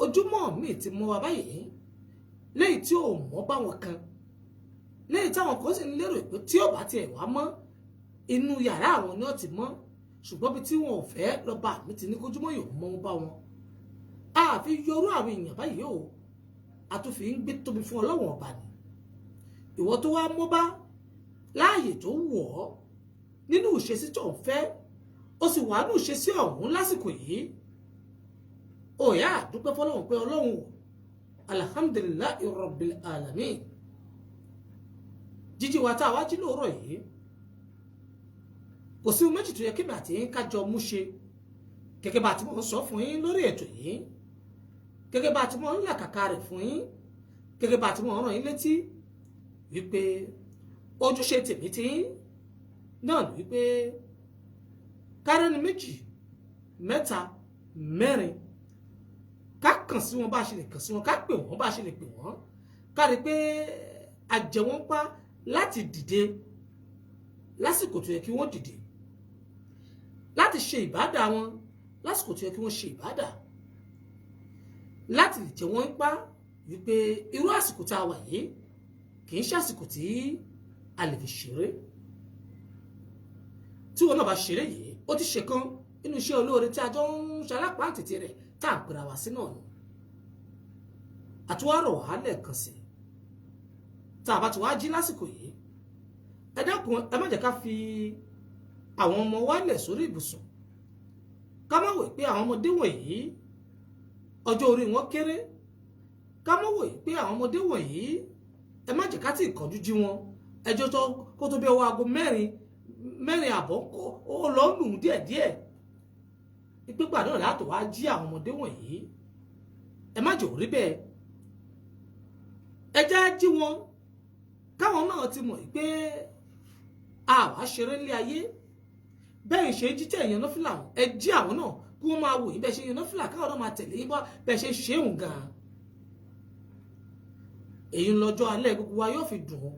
Ojúmọ́ mi ti mọ́ wa báyìí, léyìí tí ò mọ́ báwọn kan, léyìí táwọn kan sì ń lérò pé tí ò bá tiẹ̀ wá mọ́, inú yàrá àwọn ni ó ti mọ́. Ṣùgbọ́n bí tí wọn ò fẹ́ lọ́ba mi ti ní kójúmọ́ yòó mọ́ bá wọn. Àfi yọrú àwọn èèyàn báyìí o, a tún fi ń gbé tóbi fún Ọlọ́wọ̀n ọba ni. Ìwọ tó wá mọ́ bá láàyè tó wù ọ́ nínú ìṣesí tó ń fẹ́, ó sì wà nínú ìṣesí ọ̀hún lásìkò yìí, ó yá dúpẹ́ fọlọ́run pé Ọlọ́run o, alhamdulillahi rabbil alamin. Jíjí wa tá a wá jí lóòrọ̀ yìí, kò sí ohun méjì tó yẹ kí mi àti yín kájọ mú ṣe, gẹ́gẹ́ bá a ti mọ̀ ń sọ fún yín lórí ètò yìí, gẹ́gẹ́ bá a ti mọ̀ ń làkàkà rẹ̀ fún yín, gẹ́gẹ́ bá a ti mọ̀ ń rán yín létí wípé ojúṣe tèmi tí náà ní wípé kárẹ́ni méjì, mẹ́ta, mẹ́rin, ká kàn sí wọn bá a ṣe lè kàn sí wọn, ká pè wọ́n bá a ṣe lè pè wọ́n, ká rí i pé a jẹ wọ́n pa láti dìde lásìkò tó yẹ kí wọ́n dìde, láti ṣe ìbádà wọn lásìkò tó yẹ kí wọ́n ṣe ìbádà, láti lè jẹ wọ́n pa wípé irú àsìkò tá a wà yìí kì í ṣe àsìkò tí a lè fi ṣeré. Tí wọn náà bá ṣeré yìí, ó ti ṣe kan nínú iṣẹ́ olóore tí a jọ ń ṣalápá tètè rẹ̀ tá à ń pera wá sí náà nù. Àtúwárọ̀ wàhálẹ̀ kan sí tá a bá ti wá jí lásìkò yìí, ẹ dákun, ẹ má jẹ́ ká fi àwọn ọmọ wa lẹ̀ sórí ibùsùn, ká má wò pé àwọn ọmọdé wọ̀nyí ọjọ́ orí wọn kéré, ká má wò pé àwọn ọmọdé wọ̀nyí, ẹ má jẹ́ ká tí ì kánjú jí wọn. Ẹjọ́ tó kó tó bí ọwọ́ aago 4, 4:30 ó lọ lù ú díẹ̀díẹ̀, ìpégbà náà látò wá jí àwọn ọmọdé wọ̀nyí. Ẹ má jẹ́ òrí bẹ́ẹ̀, ẹ já jí wọn káwọn náà ti mọ̀ pé àwa ṣeré nílé ayé. Bẹ́ẹ̀ ṣe jíjẹ́ èèyàn náfìlà, ẹ jí àwọn náà kí wọ́n máa wò yín bẹ́ẹ̀ ṣe yan náfìlà, káwọn náà máa tẹ̀lé yín bẹ́ẹ̀ ṣe ṣéun gan-an. Èyí ń lọ́jọ́ alẹ́ gbogbo wa yóò fi dùn ún.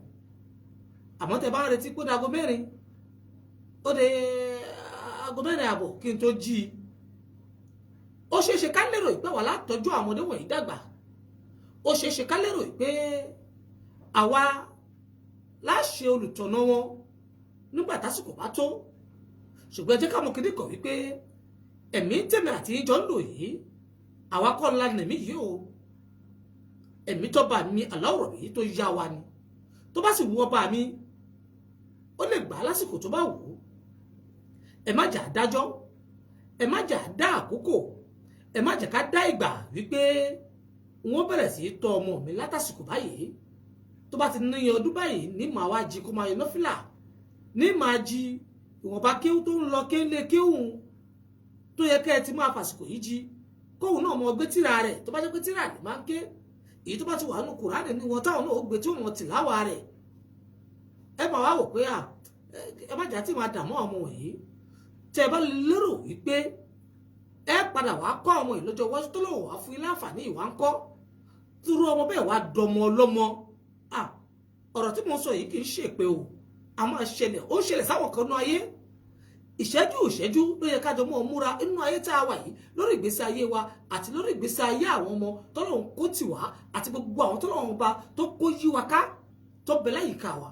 Àmọ́ tẹ bá ń retí pé aago 4, ó de aago 4:30 kí n tó jí i, ó ṣeé ṣe ká lérò pé wà látọ́jú àwọn ọmọdé wọ̀nyí dàgbà. Ó ṣeé ṣe ká lérò pé àwa láṣẹ olùtọ̀nà wọn nígbà tásìkò bá tó. Ṣùgbọ́n ẹ jẹ́ ká mọ̀ kíní kan wípé ẹ̀mí tèmi àti yín jọ ń lò yìí, àwa kọ́ ńlá nẹ̀mí yìí o. Ẹ̀mí tó bá mi aláwòrán yìí tó yá wa ni, tó bá sì wù ọba mi, ó lè gbà á lásìkò tó bá wù ú. Ẹ má jà dájọ́, ẹ má jà dá àkókò, ẹ má jà ká dá ìgbà wípé wọ́n bẹ̀rẹ̀ sí í tọ́ ọmọ mi látàsìkò báyìí. Tó bá ti ní ọdún báyìí ní màá wá jí kó máa yọ nọ́fìlà, ní màá jí ìwọ̀nba kéwú tó ń lọ kéńlé kéwù tó yẹ kẹ́ ẹ ti máa fàsìkò yìí jí, kóun náà mọ gbé tíra rẹ̀. Tó bá jẹ́ pé tíra rẹ̀ máa ń ké, èyí tó bá ti wà nù Kùránì ní wọn táwọn náà ó gbé tí wọn tìláwà rẹ̀. Ẹ máa wá wò pé à, ẹ má jà tí máa dààmú àwọn ọmọ wọ̀nyí. Tẹ ẹ bá lérò wípé ẹ padà wá kọ́ ọmọ yìí lọ́jọ́ iwájú tó lọ́wọ́ wá fún yín láǹfààní ìwà ń kọ́ dúró, ọmọ bẹ́ẹ̀ wá dọmọ ọlọ́mọ. Ọ̀rọ̀ tí mo sọ yìí kì í ṣèpè o, a máa ṣẹlẹ̀, ó ń ṣẹlẹ̀ sáwọn kan nú ayé. Ìṣẹ́jú ìṣẹ́jú ló yẹ kájọ mọ́ ọ múra inú ayé tá a wà yìí, lórí ìgbésí ayé wa àti lórí ìgbésí ayé àwọn ọmọ tọ́lọ́run kó tì wá àti gbogbo àwọn tọ́lọ́run bá tó kó yí wa ká tó bẹ láyìíká wa.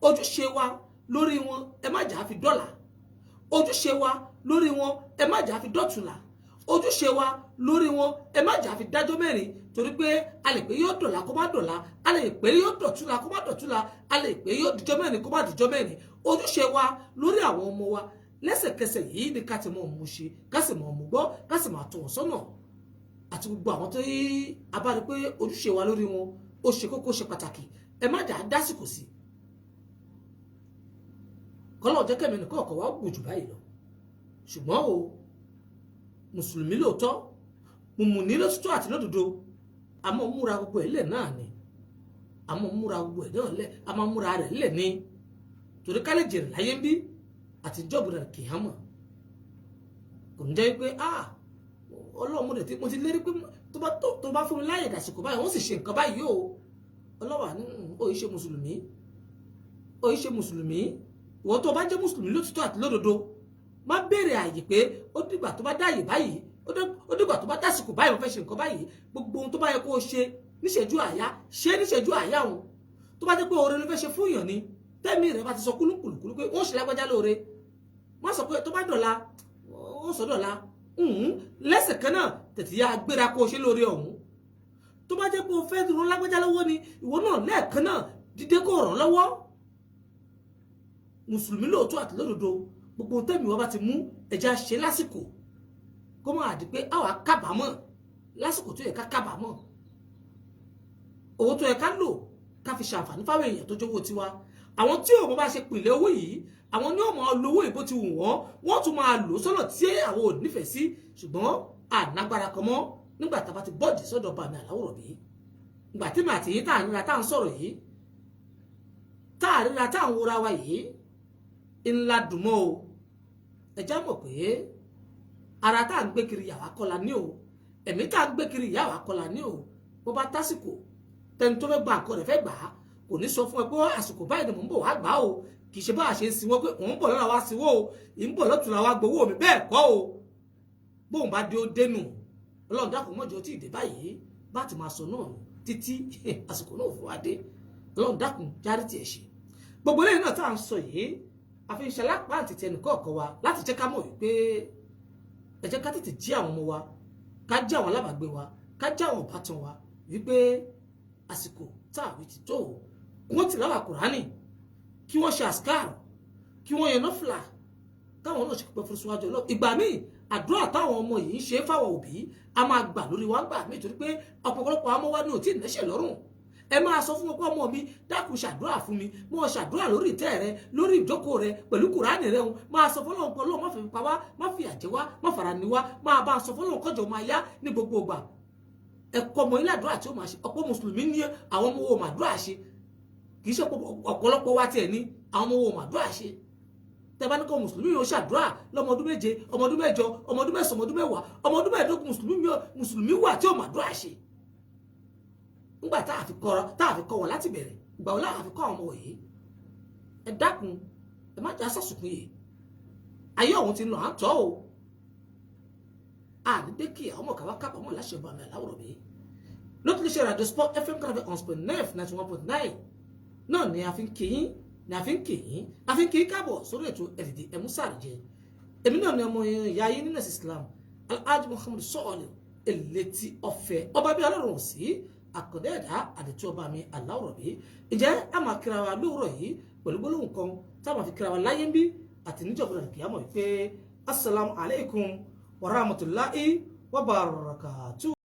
Ojúṣe wa lórí wọn, ẹ má jà á fi dọ́là. Ojúṣe wa lórí wọn, ẹ má jà á fi dọ́tùlà. Ojúṣe wa lórí wọn, ẹ má jà á fi dájọ́ mẹ́rin, torí pé a lè pé yóò dọ̀là kó má dọ̀là, a lè pé yóò dọ̀túnla kó má dọ̀túnla, a lè pé yóò dijọ́ mẹ́rin kó má dijọ́ mẹ́rin. Ojúṣe wa lórí àwọn ọmọ wa lẹ́sẹ̀kẹsẹ̀ yìí ni ká ti mọ̀ mú ṣe, ká sì mọ̀ mú gbọ́, ká sì máa tọ́ wọn sọ́nà. Àti gbogbo àwọn tó yí a bá rí pé ojúṣe wa lórí wọn ó ṣe kókó, ṣe pàtàkì, ẹ má jà á dásìkò sí. Kọ́lọ́ jẹ́ kẹ́mi nìkan ọ̀kọ̀ wa gùn jù báyìí lọ. Ṣùgbọ́n o, mùsùlùmí lóòótọ́, mùmùní lótìtọ́ àti lódodo, àmọ́ múra gbogbo ẹ̀ lẹ̀ náà ni, àmọ́ múra gbogbo ẹ̀ náà lẹ̀, àmọ́ múra rẹ̀ lẹ̀ ni, torí ká lè jèrè láyé ń bí àti jọ́ọ̀bù rẹ̀ kì í hàn mọ̀. Kò ní jẹ́ pé Ọlọ́run, mo ti lérí pé tó bá fún mi láyè dàsìkò báyìí, wọ́n sì ṣe nǹkan báyìí o. Ọlọ́wà ní ó yìí ṣe mùsùlùmí, ó yìí ṣe mùsùlùmí. Ìwọ tó bá jẹ́ mùsùlùmí lótìtọ́ àti lódodo, má béèrè àyè pé ó dìgbà tó bá dáyè báyìí Ó dìgbà tó bá tásìkò báyìí mo fẹ́ ṣe nǹkan báyìí. Gbogbo ohun tó bá yẹ kó o ṣe níṣẹ́jú àyá, ṣe níṣẹ́jú àyá òun. Tó bá jẹ́ pé oore ló fẹ́ ṣe fún èèyàn ni, tẹ́mi rẹ̀ bá ti sọ kúlúkúlùkúlù pé ó ṣe lágbájá lóore, má sọ pé tó bá dọ̀la ó sọ dọ̀la. Lẹ́sẹ̀ kan náà tètè yá gbéra kó o ṣe lóore ọ̀hún. Tó bá jẹ́ pé o fẹ́ ràn lágbájá lọ́wọ́ ni, ìwọ náà lẹ́ẹ̀kan náà dídé kó ràn lọ́wọ́. Mùsùlùmí lóòótọ́ àti lódodo, gbogbo tẹ́mi wọ́n bá ti mú ẹja ṣe lásìkò, kó máa di pé àwa kábàámọ̀ lásìkò tó yẹ ká kábàámọ̀. Owó tó yẹ ká lò ká fi ṣàǹfààní fáwọn èèyàn tó jówó tiwa, àwọn tí òun bá ṣe pìlẹ̀ owó yìí, àwọn ní ó máa lo owó ìbò ti wù wọ́n, wọ́n tún máa lò sọ́nà tí àwọn ò nífẹ̀ẹ́ sí. Ṣùgbọ́n ànágbára kan mọ́ nígbà tá a bá ti bọ́ọ̀dì sọ́dọ̀ bàmí àláwòrán bí ìgbà tí màá ti yín tá à ń ríra tá à ń sọ̀rọ̀ yìí, tá à ríra tá à ń wúra wa yìí ńlá dùn mọ́ o. Ẹja mọ̀ pé ara tá à ń gbé kiri yàwá kọ́la ní o, ẹ̀mí tá à ń gbé kiri yàwá kọ́la ní o. Bó bá tásìkò tẹni tó fẹ́ gba nǹkan rẹ̀ fẹ́ gbà á, kò ní sọ fún ẹ pé àsìkò báyìí ni mò ń bọ̀ wá gbà á o. Kì í ṣe bá a ṣe ń sin wọn pé òun bọ̀ lọ́la wá sinwó o, ì ń bọ̀ lọ́tùnla wá gbowó mi, bẹ́ẹ̀ kọ́ o. Bóun bá dé ó dénú. Ọlọ́run dákun mọ́jọ tí ì dé báyìí bá ti máa sọ náà nù títí àsìkò náà fún wa dé. Ọlọ́run dákun járí tiẹ̀ ṣe. Gbogbo eléyìí náà tá à ń sọ yìí, àfi ń ṣalápá àti tẹnì kọ̀ọ̀kan wa láti jẹ́ ká mọ̀ wípé ẹ jẹ́ ká tètè jí àwọn ọmọ wa, ká jí àwọn alábàágbé wa, ká jí àwọn ìbátan wa wípé àsìkò tá àwí ti tó o. Kí wọ́n tìláwà Kùránì, kí wọ́n ṣe àsìkáàrù, kí wọ́n yan nọ́fìlà, káwọn náà ṣe pẹ́ fún síwájú ọlọ́. Ìgbà míì àdúrà táwọn ọmọ yìí ń ṣe fáwọn òbí a máa gbà lórí wa gbà míì, torí pé ọ̀pọ̀lọpọ̀ àwọn ọmọ wa ní ò tí ì nẹ́ṣẹ̀ lọ́rùn. Ẹ máa sọ fún wọn pé ọmọ mi, dákun ṣàdúrà fún mi, mo ṣàdúrà lórí ìtẹ́ rẹ, lórí ìjókòó rẹ, pẹ̀lú Kùránì rẹ ń máa sọ fọlọ́run pé Ọlọ́run má fi pa wá, má fi àjẹ wá, má fara ní wá. Máa bá a sọ fọlọ́run kọjọ máa yá ní gbogbo ìgbà. Ẹ̀kọ́ ọmọ ilé àdúrà tí ó máa ṣe. Ọ̀pọ̀ mùsùlùmí ní àwọn ọmọ wo màdúrà ṣe, kì í ṣe ọ̀pọ̀lọpọ̀ wa tiẹ̀ ní àwọn ọmọ wo màdúrà ṣe. Tẹ́bá ní kọ́ mùsùlùmí yóò ṣàdúrà lọ́mọ ọdún 7, ọmọ ọdún 8, ọmọ ọdún 9, ọmọ ọdún 10, ọmọ ọdún 15, mùsùlùmí wà tí ó màdúrà ṣe. Ńgbà tá a fi kọ́ wọn láti bẹ̀rẹ̀, ìgbà wo láà fi kọ́ àwọn ọmọ yìí? Ẹ dákun, ẹ má jà sàsùkún yìí. Ayé ọ̀hún ti lọ à ń tọ́ o. Àdídé kí àwọn ọmọ kàwá kábàámọ̀ láṣẹ ọba mi àláwòrán mi. Lótú lè ṣe Radio Sport FM kànáfẹ́ on sport 91.9 náà ni a fi ń kí yín, ni a fi ń kí yín, a fi ń kí yín káàbọ̀ sórí ètò ẹ̀dìdì ẹ̀músàrìjẹ. Èmi náà ni ọmọ ìyá yín nínú ẹ̀sìn Islam, Alhaji Muhammad Sọ́ọ̀lì Elétí Ọ̀fẹ́, ọba bí ọlọ́run sí àkàndá ẹ̀dá àdìtú ọba mi aláwòrán bí. Ǹjẹ́ a máa kíra wa lóòrọ̀ yìí pẹ̀lú gbólóhùn kan tá a máa fi kíra wa láyé ń bí àti níjọba ìkìyàmọ̀ wípé assalamu alaikum wa rahmatullahi wa barakatuh.